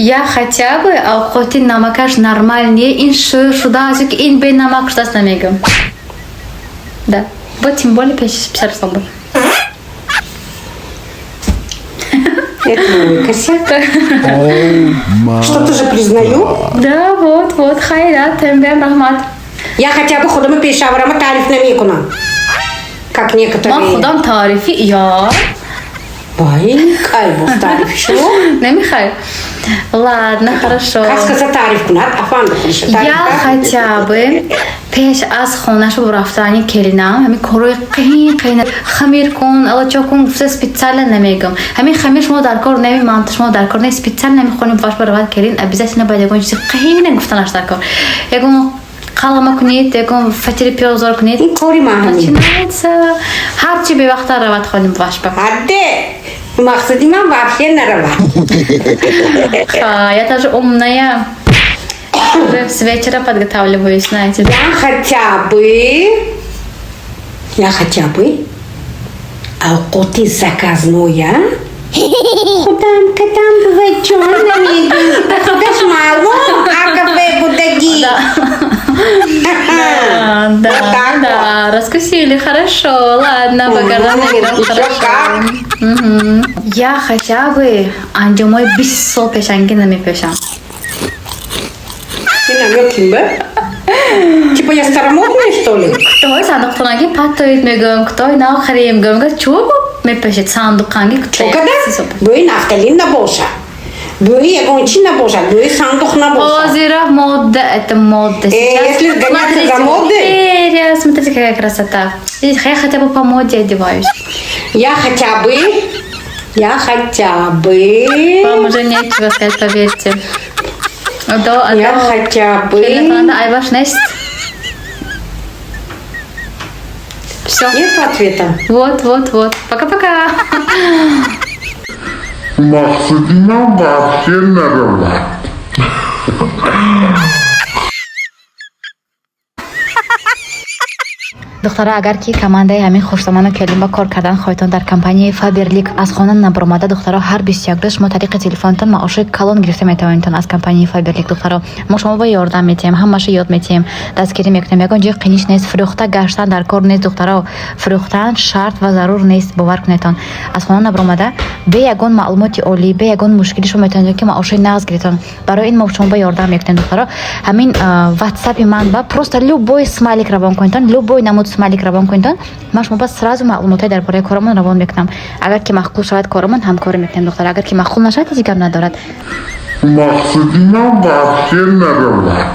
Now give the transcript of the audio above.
Я хотя бы овқоти намакаш нормальный, ин шӯр шудааст ё ки ин бенамак шудааст, намегӯм. Да. Вот тем более пеши писарсон буд. Это мой косяк. Что-то же признаю. Да, вот, вот, хайра, тембем раҳмат. Я хотя бы худама пешаварама таъриф намекунам. Как некоторые. Ман худам таърифи я. Вай, кай боз таърифи шумо? Намехай. Ладно, хорошо. Кас каса таъриф кунад, афанди худша таъриф Я кард. хотя бы пеш аз хонашу рафтани келинам ҳамин корҳои қиин қиин, хамир кун, алачо кун гуфта, специально намегӯм. Ҳамин хамир шумо дар кор неми, манта шумо дар кор не, специально намехонем ваш баравад келин, обязательно бояд ягон чизи қиина гуфтанаш дар кор. Ягон қалама кунед, ягон фатири пиёзор кунед. Ин кори ман ҳамин. Начинается. Ҳарчи бевақта равад хоним вашба. Ҳадде мақсади ман вообще наравад. Ха, я тоже умная. Уже с вечера подготавливаюсь, знаете. Я хотя бы авқоти заказноя худам кадам, буваҷон, намегӯм, худаш маълум, а кафе будагӣ. Да, да, Вот так. Да, раскусили, хорошо, ладно, ба гардан мегирам, Ещё хорошо. как. Мгм. Я хотя бы анҷомои 20 сол пешангӣ намепешам. Ин намёким ба? Типа я старомодная, что ли? Кутоҳои сандуқтонагӣ паттоид мегӯям, кутоҳои нав харем гӯям, чӯ мепешед сандуқанги кутои? Чо када? Бӯи нафталин набошад. Бӯи ягон чи набошад, бӯи сандуқ набошад. Озера мода, это мода. Сейчас, Если гоняться смотрите, за модой? Империя, смотрите, какая красота. Видите, я хотя бы по моде одеваюсь. Я хотя бы. Вам уже нечего сказать, поверьте. До, Я хотя бы. Айваш нест. Все. Нет ответа. Вот, вот, вот. Пока-пока. Мақсади ман вообще наравад. Духтара, агар ки командаи ҳамин хуштоману келин ба кор кардан хоҳедтон дар компанияи Фаберлик, аз хона набаромада, духтаро, ҳар 21 рӯз шумо тариқи телефонтон маоши калон гирифта метавонедтон аз компанияи Фаберлик. Духтаро, мо шумо ба ёрдам метиҳем, ҳамаша ёд метиҳем, дастгирӣ мекунем. Ягон ҷои қиниш нест, фурӯхта гаштан дар кор нест. Духтаро, фурӯхтан шарт ва зарур нест, бовар кунедтон. Аз хона набаромада, бе ягон маълумоти олӣ, бе ягон мушкилӣ шумо метавонед ки маоши нағз гиритон. Барои ин мо шумо ба ёрдам мекунем. Духтаро, ҳамин ватсапи ман ба просто любой смайлик равон кунедтон, любой намуд смайлик равон кунедтон, ман шумо ба сразу маълумотҳои дар бораи корамон равон мекунам. Агар ки маъқул шавад корамон, ҳамкорӣ мекунем. Духтаро, агар ки маъқул нашавад, ҳеҷ гап надорад. Мақсади ман вообще наравад.